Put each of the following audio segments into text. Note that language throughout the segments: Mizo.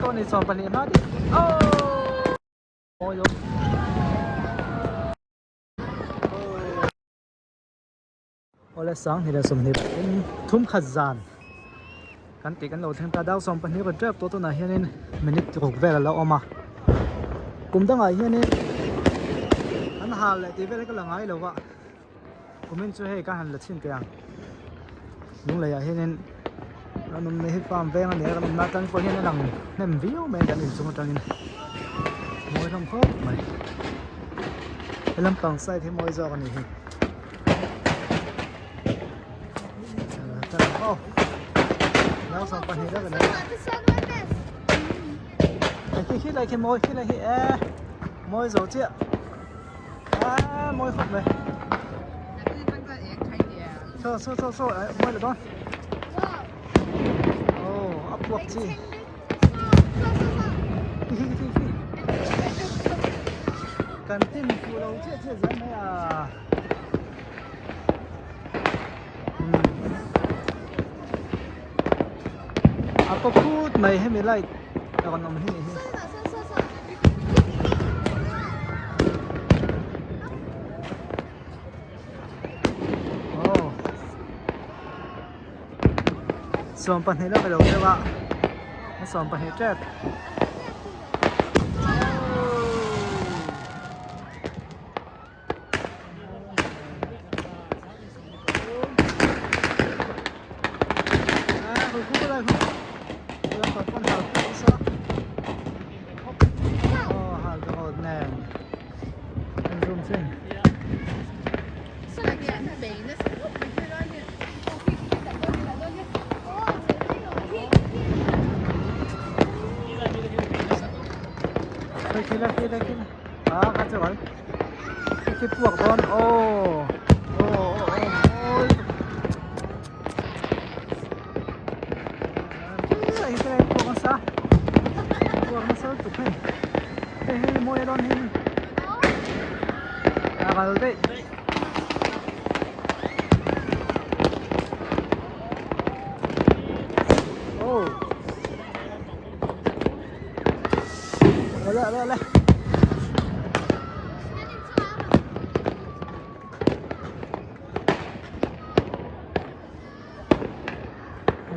Tawh ni 12 hma tih oh mawi lo awle 20 pathum thum khat zan kan tih kan lo thleng ta dau 12 rawn tep tawh tunah hianin minute ruk vel a lo awm a kum dangah hianin an hal leh tih vel hi ka la ngai lo va kumin chu hei ka han la chhin teh ang lungleiah hianin kan awmna hi farm veng a ni a kan awmna atang pawh hian a lang hnem viau mai a kan inchung atangin mawi hlawm khawp mai he lampang side hi mawi zawk a ni hi khi khi lai khi mawi khi lai khi e mawi zo chiah a mawi khawp mai so so so so mawi lo dawn oh a puak chi khi khi khi khi kan tin fuh lo chiah chiah zel mai a a paw phut mai hemi light a rawn awm hi nih hi. Aw 12 la ka lo deuh a a 12 tep. Khi puak dawn aw aw aw aw mawi hei puak nasa puak nasa lutuk hei hei hei mawi dawn hei a kal daih aw awle awle awle.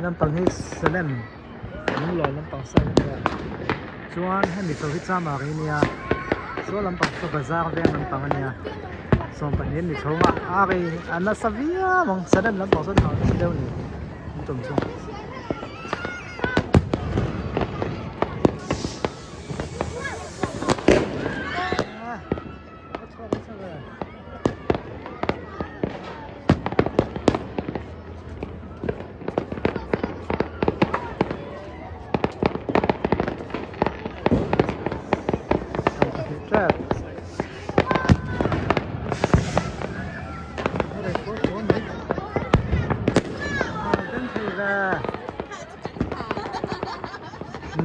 Lampang hi Salem lunglawn lampang side a nia chuan hemi chho hi Chamari a nia saw lampang saw bazar veng lampang a nia 12 ni chho a a rei a nasa viau ang Salem lampang sawn hau nasa deuh a ni an tum chu.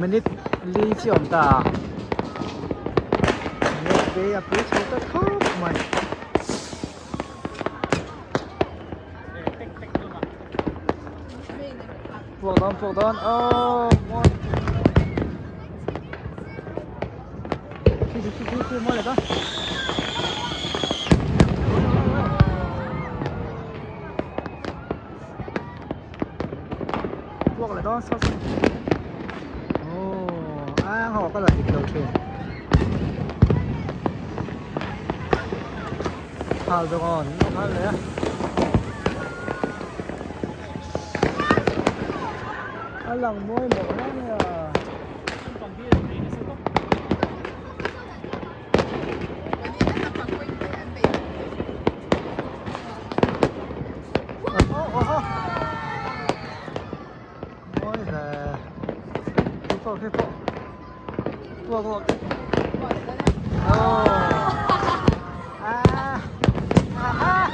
Minute li chi awm ta minute li a pui chho ta khawp mai. Puak dawn puak dawn oh mawi khi khi khi khi mawi leh dawn. Puak leh dawn saw saw oh a ho ka la dik lo thin hal zawk aw an awm hal leh a a lang mawi mawh hle mai a. Mawi hle khi pawh khi pawh puak puak oh ah ah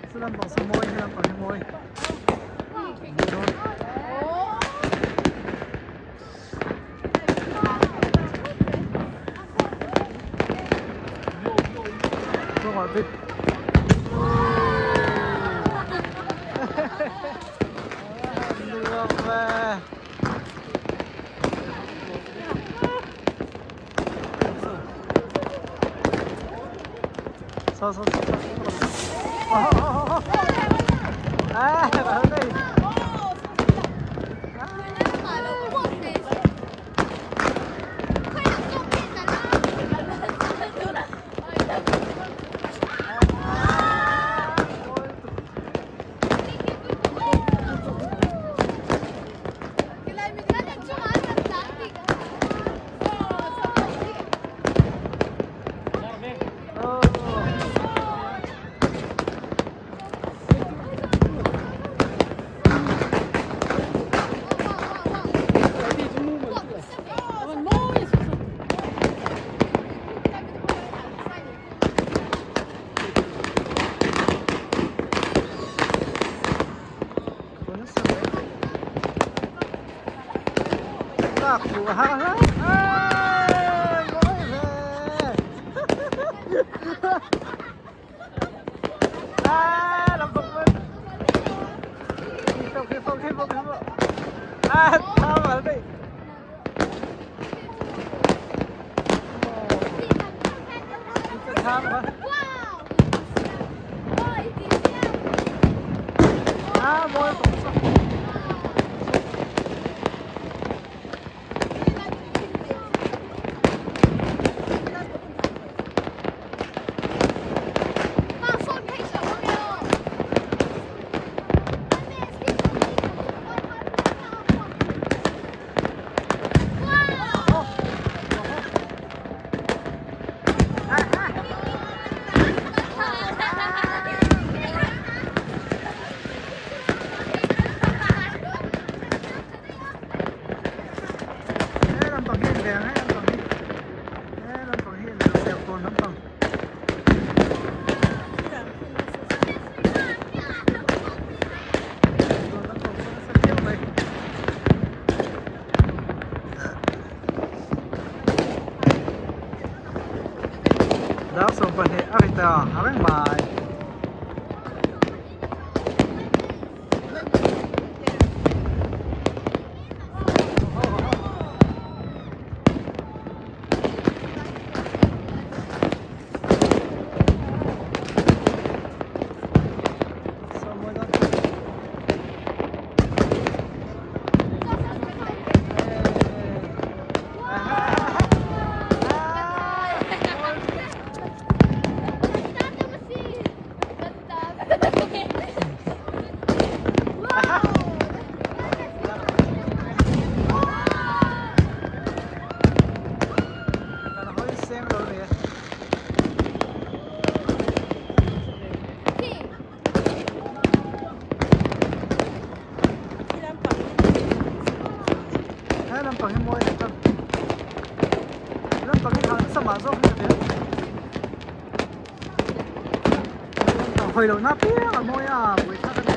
Saw lampang saw mawi he lampang hi mawi. Chho chho chho chho. Ah, Dar 12 a ri ta a reng mai. Kan hawi seng lo ni. He lampang hi mawi leh tan. Lampang hi thah nasa mah zawk hi ka tel. Hawi loh na piang a mawi a buai thlak a ni.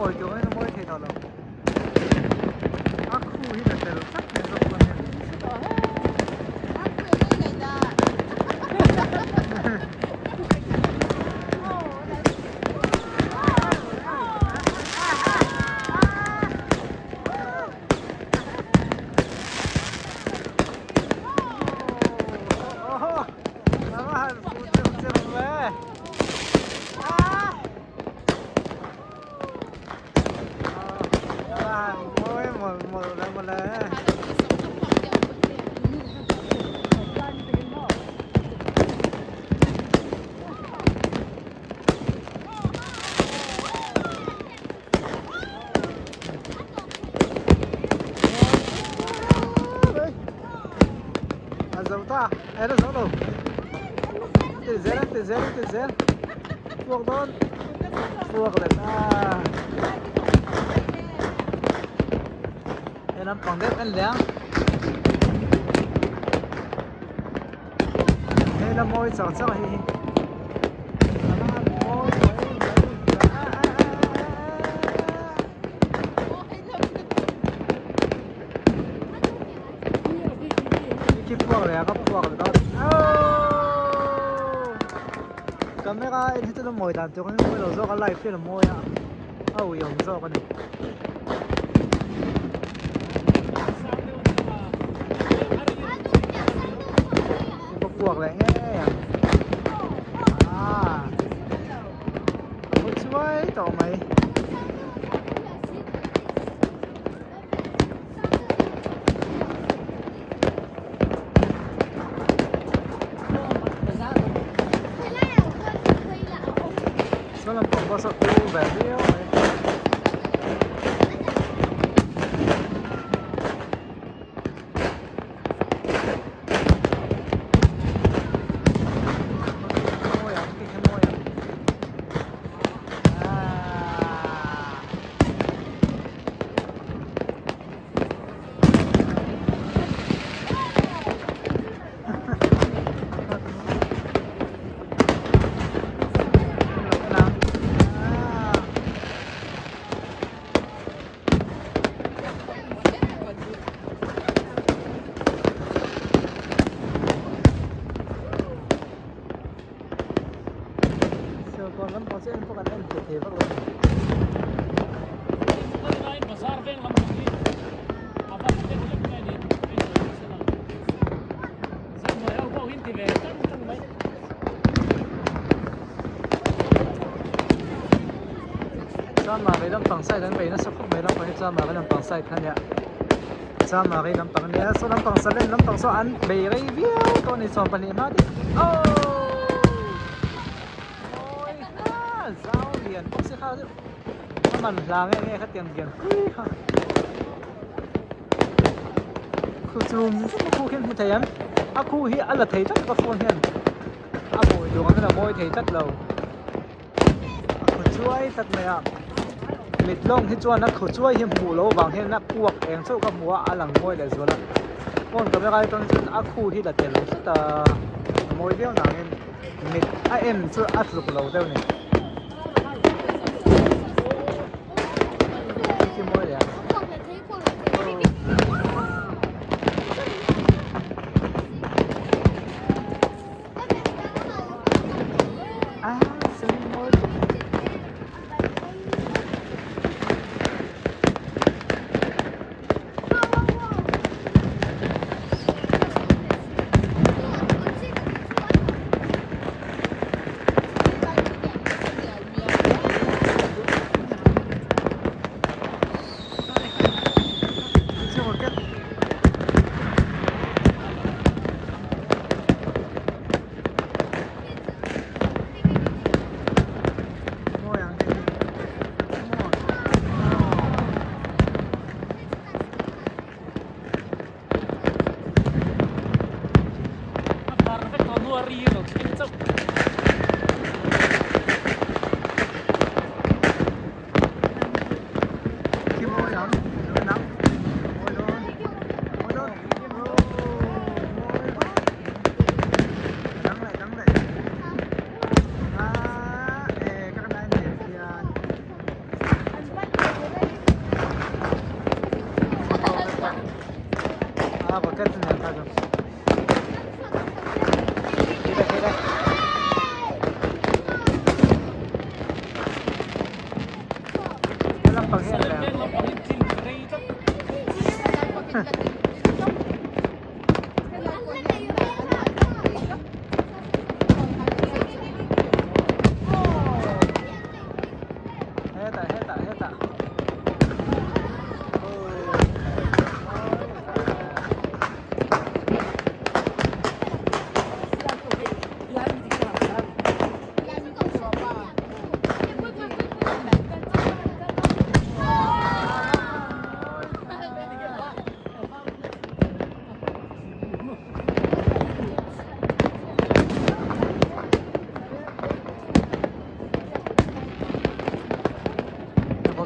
mawi tur angin a mawi thei tawh lo. A khu hi la tel tlat mai zawk chuan hian. A zo ta e la zo lo ti zel an ti zel an ti zel puak dawn puak leh ta he lampang deuh en leh ang he la mawi char char hi hi Khi puak leh a ka puak leh dawn camera en hi chuan a mawi dan tur hi mawi lo zawk a live hian a mawi a a uiawm zawk a ni. Ka puak leh ngei ang ah a hawi chuai tawh mai. Saw lampang pawh saw u ve viau mai. Mawi ang ti kha mawi ang. Ah. Serkawn lampang chu en pawh kan en thei thei vak lo a ni. Chanmari lampang side an bei nasa khawp mai lampang hi Chanmari lampang side kha nia Chanmari lampang ania saw lampang Salem lampang saw an bei rei viau tawh a ni 12 hma te aww mawi ha zau lian bawk si kha chu a man hla nge nge khatiang lian pui kha khu chum chum a khu khi an hmu thei ang a khu hi a la thei tlat ka phone hian a mawi duh ang hian a mawi thei tlat lo. A khaw chuai tlat mai a mit lawng hi chuan a khaw chuai hi hmuh loh avang hian a puak eng chauh ka hmu a a lang mawi leh zual a phone camera atang chuan a khu hi la tel tlat a a mawi viau nangin mit a en chu a tluk lo deuh a ni. Mawi leh ang.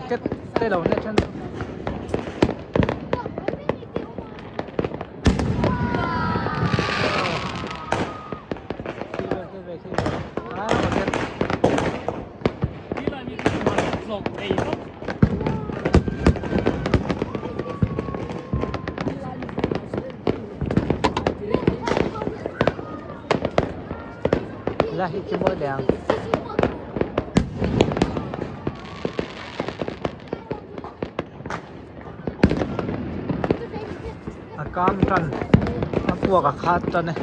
Rocket te lo nia then chu. La hi chu mawi leh ang. A kam tan a puak a khat tan e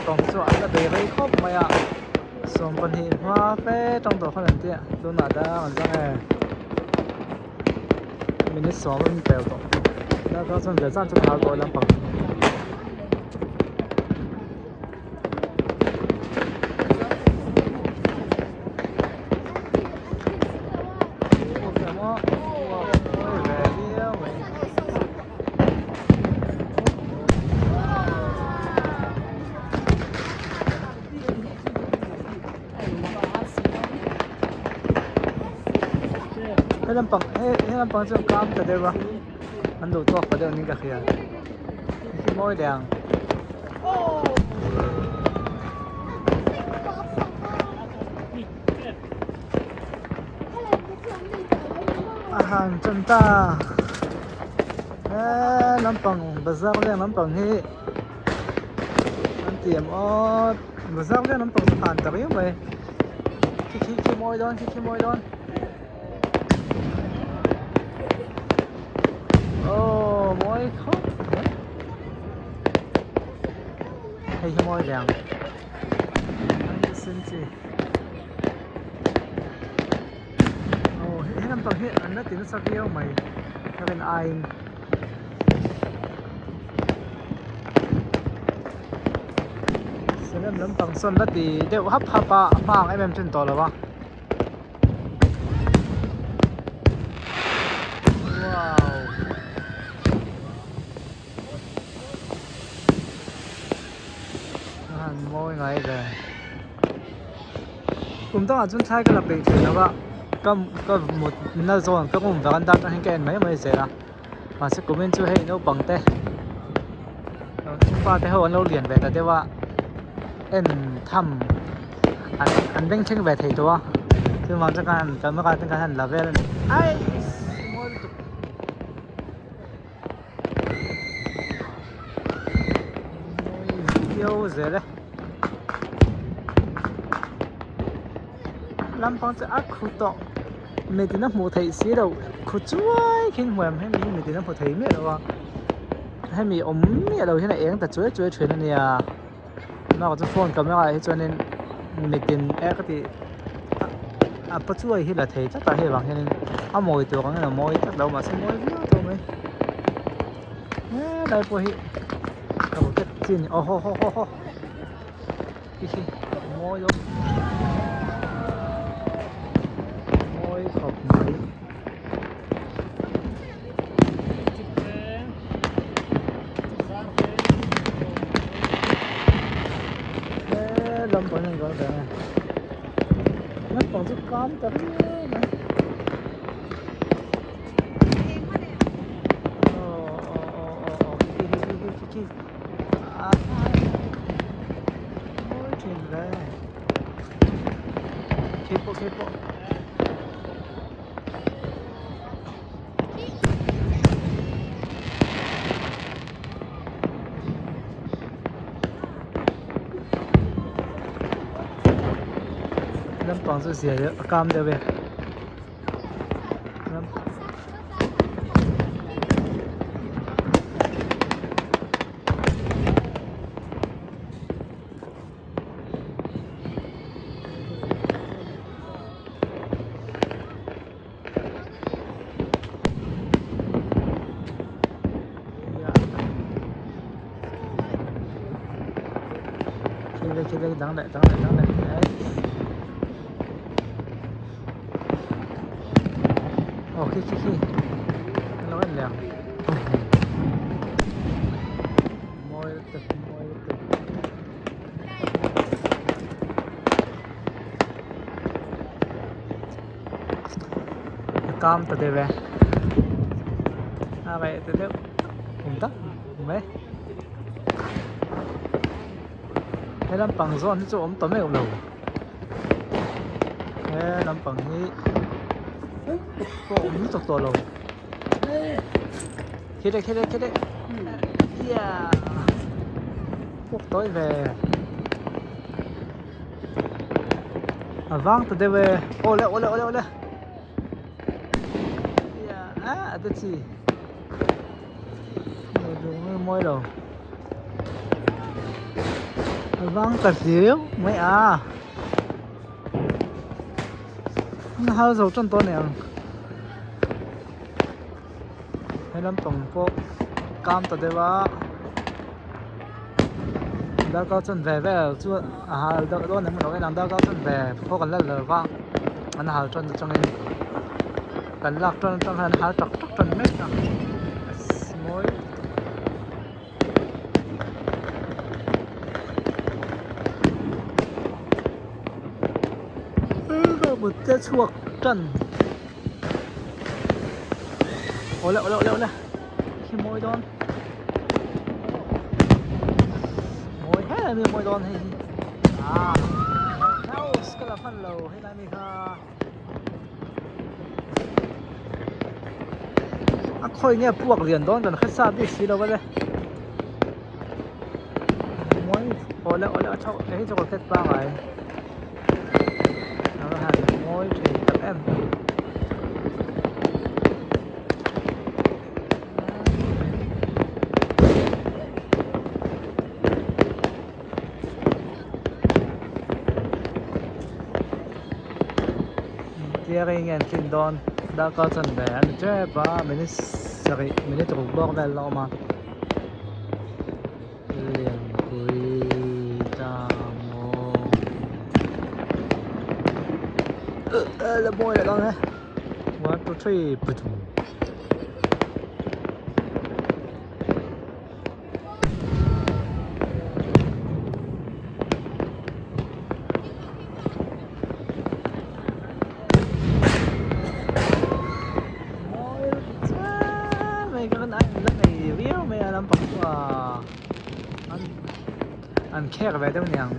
tawng chu an la bei rei khawp mai a 12 hma fe tang tawh khan an tia tunah dang an zang e minute 10 an pel tawh darkar chuan ve zan chu thal tawh lampang. He lampang he lampang chu a kam ta deuh a an duh tawk ta deuh niin ka hria hi mawi leh ang. A han tan ta he lampang bazar leng lampang hi an tiam awt bazar leng lampang chu han ta riau mai khi khi khi mawi dawn khi khi mawi dawn aw mawi khawp mai hei hi mawi leng sen chi aw he lampang hi an la ti nasa viau mai ka rin aiin cement lampang sawn la ti deuh hap hap a a hma ang em em thin tawh lo a. Wow. Han mawi ngai ve. Kum dangah chuan thlai ka la peih thin lo va, ka ka mut na zawn ka room veranda atang hian ka en mai mai zel a, mahse kumin chu hei naupang te pa te ho an lo lian ve ta deuh a, en tham an an beng thleng ve thei tawh a, chuvang chuan ka han camera te ka han la vel a ni. Aiss mawi lutuk. Mawi viau zel e. Lampang chu a khu tawh mitin a hmuh theih si loh khu chuai khin hmuam hemi hi mitin a hmu thei miah lo a hemi awm miah lo hian a eng ta chuai chuai thin a nia bakah chuan phone camera ah hi chuanin mitin e ka tih a pa chuai hi la thei tlat a hei vang hianin a mawi tur angin a mawi tlat lo mahse mawi viau tawh mai helai pawh hi ka rocket chi a ni aw haw haw haw haw. Khi khi mawi dawn mawi khawp mai he lampang hian kan veng e lampang chu kam ta riau mai aw aw aw aw aw khi khi khi khi khi a mawi thin hle khi pawh khi pawh. Lampang chu zia deuh a kam deuh e. Khi đây dang leh dang leh dang leh aw khi khi khi an lo en leh ang mawi lutuk mawi lutuk Kam ta deuh e a reh ta deuh kum tak mai he lampang zawn hi chu a awm ta meuh lo he lampang hi pawh awm lutuk tawh lo khi đây khi đây khi đây yeah puk tối về a vang ta deuh e awle awle awle awle yeah a a te chi mawi lo a vang ta hliau mai a an hal zo tan tawh a ni ang he lampang pawh kam ta deuh a darkar chuan ve vel chu a hal deuh dawn em lo en ang darkar chuan ve pawh kan la lo va an hal tan atangin kan lak tan atang hian an hal tak tak tan mek a mawi mut te chhuak tan. Awle awle awle awle khi mawi dawn mawi hle mai mawi dawn hei hi ah house ka la hman lo helai mi kha a khawi nge puak lian dawn kan hre sa bik si lo ale mawi awle awle a tho hei chu ka hret pangai. A va han mawi thin tak em. Tiaring nge an tlin dawn darkar chanve a ni tep a minute sarih minute ruk bawk vel a awm a. Lianpui ta maw la mawi leh dawn e one two three pathum. Mawi chiam mai ka la nei viau mai a lampang chu ah an an khek ve deuh niang.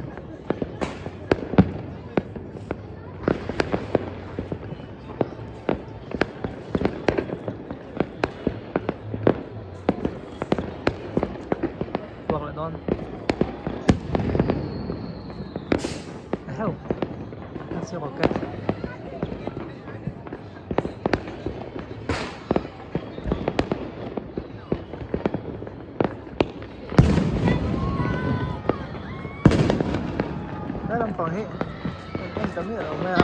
Kuak leh dawn. Eheu a chhiak aw ket. He lampang hi kan en ta miah lo mai a.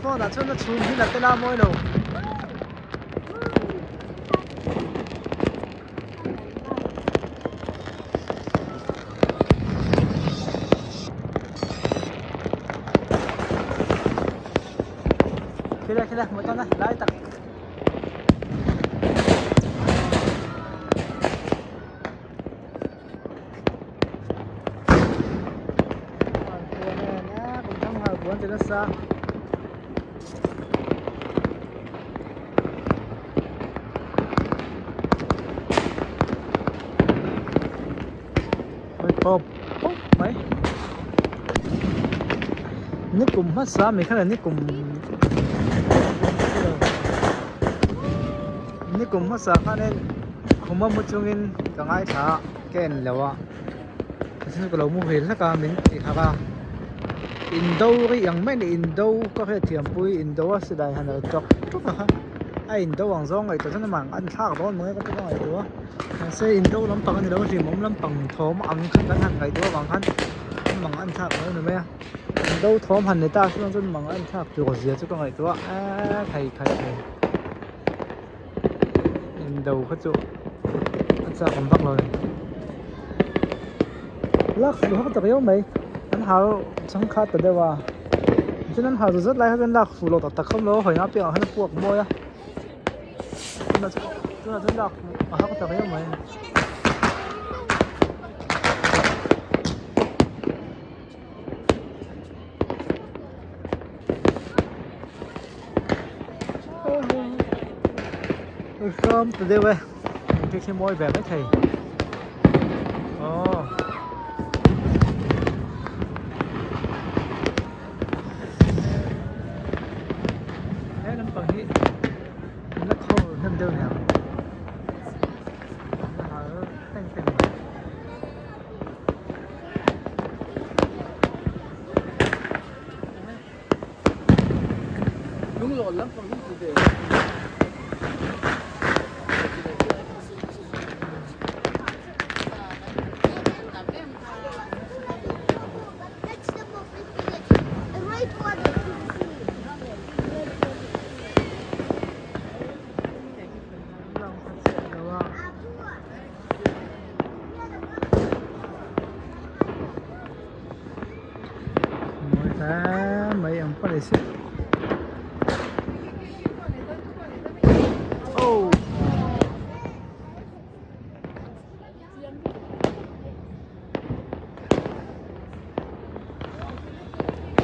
Phone ah chuan a chhum hi la tel a mawi lo. Khilai khilai hmuh tawn a lai tak. Pawp pawp mai nikum hmasa mi khan nikum nikum hmasa khanin khuma mu chungin ka ngaithla a ka en lo a chuan ka lo mu ve hlek a min ti harh a indo rih ang mai a ni indo ka hriatthiam pui indo a silai han ral tawk tawk a kha a indo ang zawng ngaihtuah chuan amah an thlak dawn mange ka ti ka ngaihtuah a. Mahse indo lampang a ni lo a hlimawm lampang thawm ang khan kan han ngaihtuah avang khan mang an thlak lo a ni mai a indo thawm han ni ta chuan chuan mang an thlak tur zia chu ka ngaihtuah a eee khai khai khai indo kha chu a chak awm vak lo a ni lak fuh hak tak riau mai an hau changkhat ta deuh a. Chuan an hal zat lai kha chuan lak fuh loh tak tak kha awm lo a hawina piahah hian a puak mawi a tunah chuan tunah chuan lak fuh a har ta riau mai. Ram ta deuh e engte khi mawi ve mai thei aw he lampang hi an la khawl hnem deuh nia an la hal teng teng mai. Mawi hle mai ang pawh ni se oh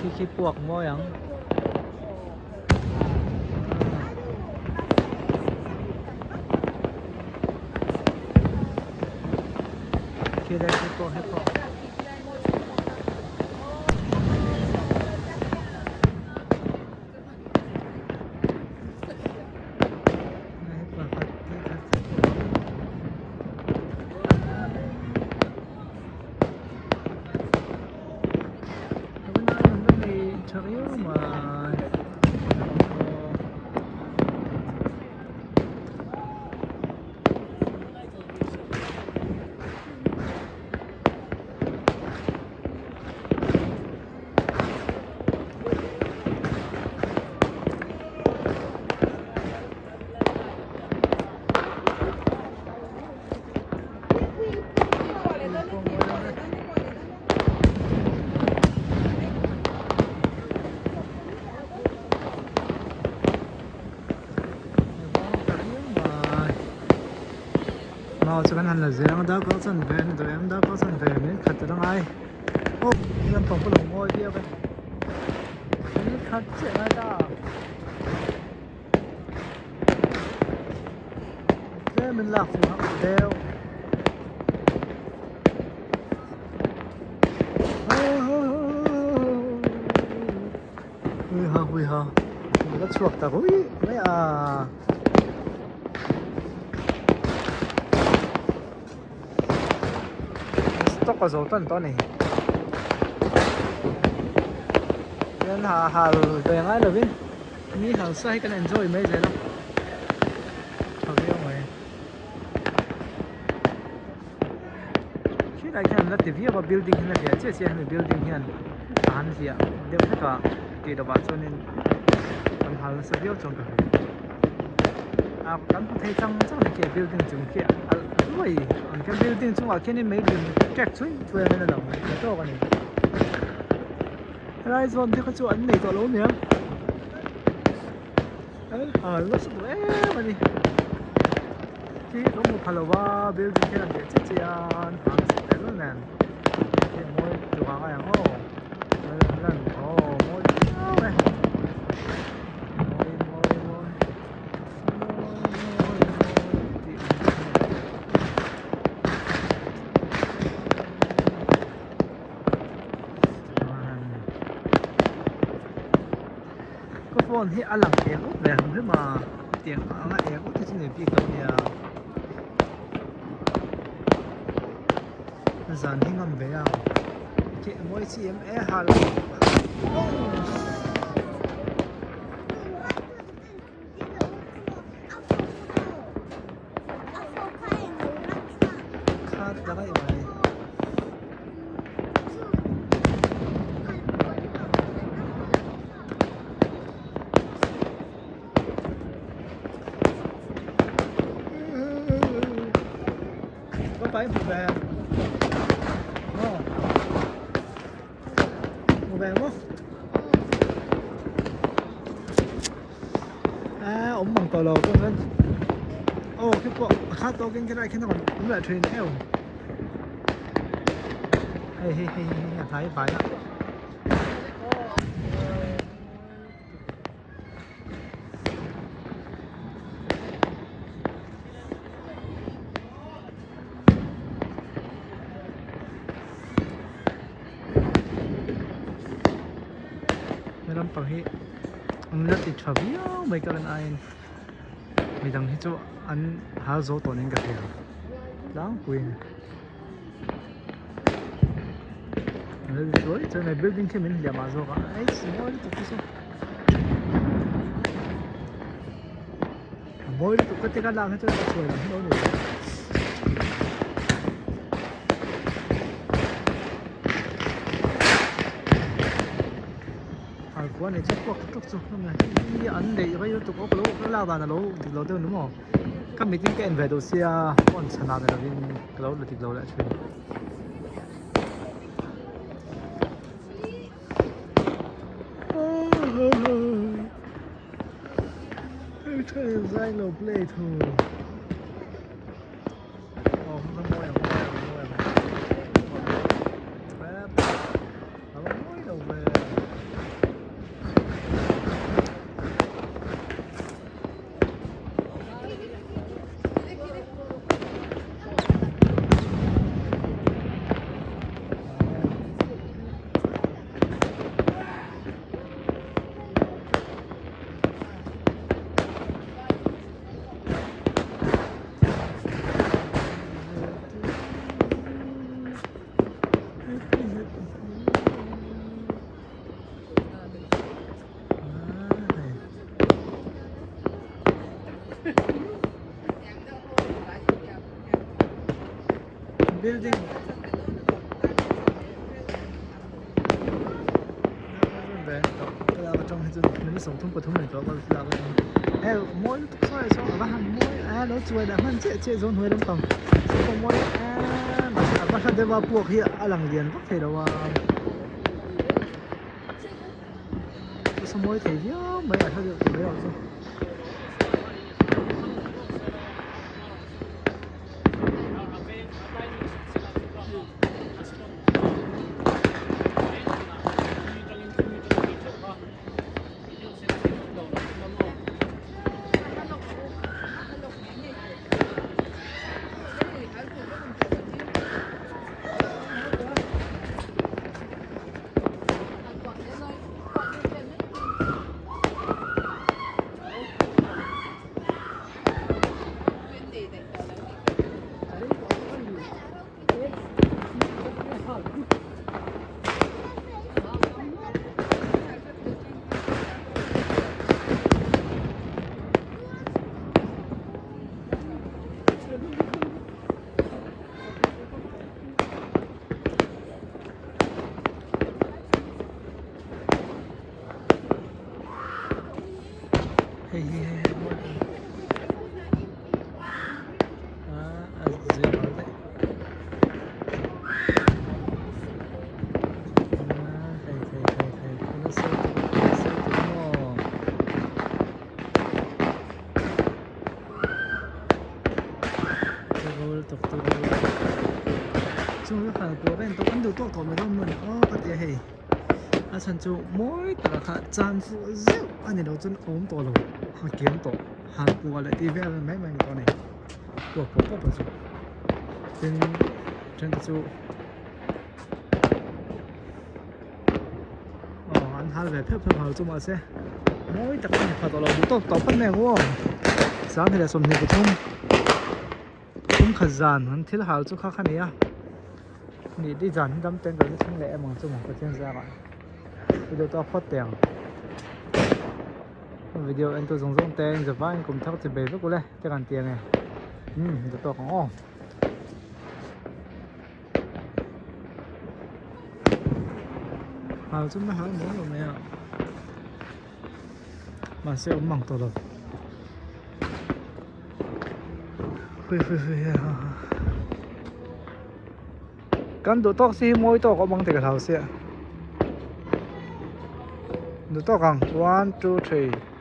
khi khi puak mawi ang. Khi đây khi pawh he pawh. Mau chu kan han la zel ang a darkar chanve a ni tawh em darkar chanve minute khat a la ngai aw lampang pawh a lo mawi viau e minute khat chiah a ngai ta tlem in lak fuh hauh deuh. Hui ha hui ha la chhuak ta ruih mai a. Stock a zo tan tawh a ni. Chuan ha hal ve ngai lovin mi hausa hi kan enjoy mai zel a tha viau mai. Khilai khian an la ti viau a building hian a hliah chiah chiah a hemi building hian a han hliah deuh hlek a tih lovah chuanin kan hal nasa viau chuan ka hria a kan hmu thei chang chang a ni khi a building chung khi alh luai ang khian building chungah khianin mei lim ṭek chhui chhui angin a lang ta tawk a ni helai zawn te kha chu an nei tawh lo aniang an hal nasa duh em a ni. Khi ka hmu pha lo va building hian an beh chiah chiah a an hal nasa tel nen khi a mawi tur ang a ang aw lan aw mawi viau e mawi mawi mawi mawi mawi mawi tih ang chi a ni. Ka phone hi a lang eng awt ve ang hrim a hetiang anga eng awt hi chu nei bik lo nia zan hi ngam ve ang khi mawi chi em e ha lo kha ta raih mai. Có phải mùa vàng Ngon Mùa vàng không? tawh lo chuan chuan aw khi pawh a khat tawkin khilai khian a rawn awm leh thin eu hei hei hei hei a hnai vai a. He lampang hi an la ti tha viau mai ka rin aiin midang hi chu an hal zo tawh niin ka hria tlangpuiin an la ti chuai chuai mai building khi min hliah mah zawk a eiss mawi lutuk te chu a mawi lutuk ka ti ka lak hi chuan ka chhuai lam hi lo ni. Halpuah nei chu puak tuk chu hi an neih rei lutuk aw ka lo ka lak dan a lo dik lo deuh ni maw ka mit in ka en ve duh sia phone chhan ah ni lovin ka lo la dik lo leh thin. Zai lo play thur. Aw a mawi ang mawi ang mawi ang a va mawi lo ve. Building hei mawi lutuk sawi ah sawn a va han mawi a lo chuai leh hman chiah chiah zawn hnuai lampang saw pawh mawi em a va hla deuh a puak hi a lang lian vak thei lo a saw mawi thei viau mai a hla deuh tur mai erawh chu. Hei hi hei hei mawi em ah a zir val daih ah hei hei hei hei khu nasa lutuk nasa lutuk maw. Chung hi hal pawh vel tawh an duh tawk tawh mai dawn mawni aw ka ti a hei a chhan chu mawi taka kha chan fuh zeuh a ni lo chuan a awm tawh lo a kiam tawh hal puah leh tih vel mai mai a ni tawh a ni puak pawp pawp a chu tin then te chu aw an hal ve pheuh pheuh hal chu mahse mawi tak a ni pha tawh lo duh tawk tawh phawt mai ang aw 20 leh 23 Kum khat zan an thil hal chu kha kha ni a ni di zan hi dam ten kan la thleng leh em ang chu maw Pathian zarah video tawk phawt teh ang video en tu zawng zawng te in zavaiin kum thar chi bei vek ule te kan ti ange umm video tawk ang aw. Hal chu na hal mawi lo mai a mahse awm mang tawh lo. Hui hui hui ha ha ha kan duh tawk si hi mawi tawk awm ang tih ka hlau sia duh tawk ang 1 2 3.